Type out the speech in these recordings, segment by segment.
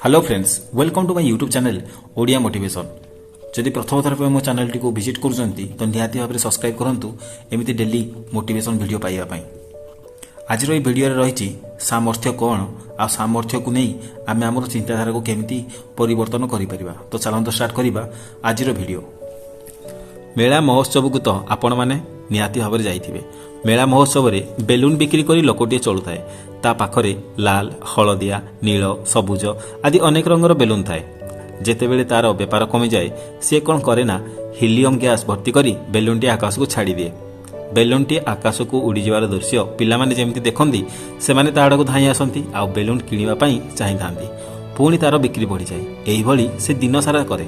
Hello friends, welcome to my YouTube channel Odia motivation. ଯଦି ପ୍ରଥମ ଥର ପାଇଁ ମୋ ଚ୍ୟାନେଲଟିକୁ ଭିଜିଟ୍ କରୁଛନ୍ତି, ତ ନିହାତି ଭାବରେ ସବସ୍କ୍ରାଇବ୍ କରନ୍ତୁ ଏମିତି ଡେଲି ମୋଟିଭେସନ୍ ଭିଡ଼ିଓ ପାଇବା ପାଇଁ। ଆଜିର ଏହି ଭିଡ଼ିଓରେ ରହିଛି ସାମର୍ଥ୍ୟ କ'ଣ ଆଉ ସାମର୍ଥ୍ୟକୁ ନେଇ ଆମେ ଆମର ଚିନ୍ତାଧାରାକୁ କେମିତି ପରିବର୍ତ୍ତନ କରିପାରିବା। ତ ଚାଲନ୍ତୁ ଷ୍ଟାର୍ଟ କରିବା ଆଜିର ଭିଡ଼ିଓ। ମେଳା ମହୋତ୍ସବକୁ ତ ଆପଣମାନେ ନିହାତି ଭାବରେ ଯାଇଥିବେ। ମେଳା ମହୋତ୍ସବରେ ବେଲୁନ ବିକ୍ରି କରି ଲୋକଟିଏ ଚଳୁଥାଏ। ତା ପାଖରେ ଲାଲ, ହଳଦିଆ, ନୀଳ, ସବୁଜ ଆଦି ଅନେକ ରଙ୍ଗର ବେଲୁନ ଥାଏ। ଯେତେବେଳେ ତାର ବେପାର କମିଯାଏ, ସିଏ କ'ଣ କରେ ନା ହିଲିୟମ୍ ଗ୍ୟାସ୍ ଭର୍ତ୍ତି କରି ବେଲୁନଟି ଆକାଶକୁ ଛାଡ଼ିଦିଏ। ବେଲୁନଟି ଆକାଶକୁ ଉଡ଼ିଯିବାର ଦୃଶ୍ୟ ପିଲାମାନେ ଯେମିତି ଦେଖନ୍ତି, ସେମାନେ ତା ଆଡ଼କୁ ଧାଇଁ ଆସନ୍ତି ଆଉ ବେଲୁନ କିଣିବା ପାଇଁ ଚାହିଁଥାନ୍ତି। ପୁଣି ତାର ବିକ୍ରି ବଢ଼ିଯାଏ। ଏହିଭଳି ସେ ଦିନସାରା କରେ।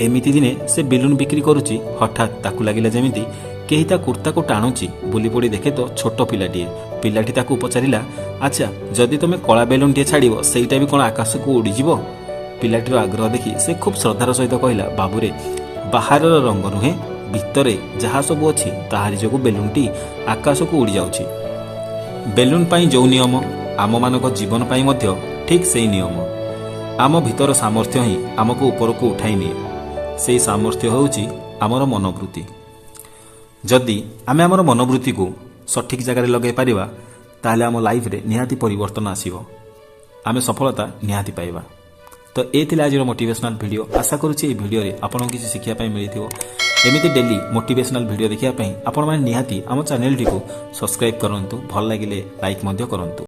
ଏମିତି ଦିନେ ସେ ବେଲୁନ ବିକ୍ରି କରୁଛି, ହଠାତ୍ ତାକୁ ଲାଗିଲା ଯେମିତି କେହି ତା କୁର୍ତ୍ତାକୁ ଟାଣୁଛି। ବୁଲି ପଡ଼ି ଦେଖେ ତ ଛୋଟ ପିଲାଟିଏ। ପିଲାଟି ତାକୁ ପଚାରିଲା, "ଆଚ୍ଛା, ଯଦି ତମେ କଳା ବେଲୁନଟିଏ ଛାଡ଼ିବ, ସେଇଟା ବି କ'ଣ ଆକାଶକୁ ଉଡ଼ିଯିବ?" ପିଲାଟିର ଆଗ୍ରହ ଦେଖି ସେ ଖୁବ୍ ଶ୍ରଦ୍ଧାର ସହିତ କହିଲା, "ବାବୁରେ, ବାହାରର ରଙ୍ଗ ନୁହେଁ, ଭିତରେ ଯାହା ସବୁ ଅଛି, ତାହାରି ଯୋଗୁଁ ବେଲୁନଟି ଆକାଶକୁ ଉଡ଼ିଯାଉଛି।" ବେଲୁନ ପାଇଁ ଯେଉଁ ନିୟମ, ଆମମାନଙ୍କ ଜୀବନ ପାଇଁ ମଧ୍ୟ ଠିକ୍ ସେଇ ନିୟମ। ଆମ ଭିତର ସାମର୍ଥ୍ୟ ହିଁ ଆମକୁ ଉପରକୁ ଉଠାଇ ନିଏ। ସେଇ ସାମର୍ଥ୍ୟ ହେଉଛି ଆମର ମନୋବୃତ୍ତି। ଯଦି ଆମେ ଆମର ମନୋବୃତ୍ତିକୁ ସଠିକ୍ ଜାଗାରେ ଲଗାଇ ପାରିବା, ତାହେଲେ ଆମ ଲାଇଫରେ ନିହାତି ପରିବର୍ତ୍ତନ ଆସିବ। ଆମେ ସଫଳତା ନିହାତି ପାଇବା। ତ ଏ ଥିଲା ଆଜିର ମୋଟିଭେସନାଲ୍ ଭିଡ଼ିଓ। ଆଶା କରୁଛି ଏହି ଭିଡ଼ିଓରେ ଆପଣଙ୍କୁ କିଛି ଶିଖିବା ପାଇଁ ମିଳିଥିବ। ଏମିତି ଡେଲି ମୋଟିଭେସନାଲ୍ ଭିଡ଼ିଓ ଦେଖିବା ପାଇଁ ଆପଣମାନେ ନିହାତି ଆମ ଚ୍ୟାନେଲଟିକୁ ସବସ୍କ୍ରାଇବ୍ କରନ୍ତୁ। ଭଲ ଲାଗିଲେ ଲାଇକ୍ ମଧ୍ୟ କରନ୍ତୁ।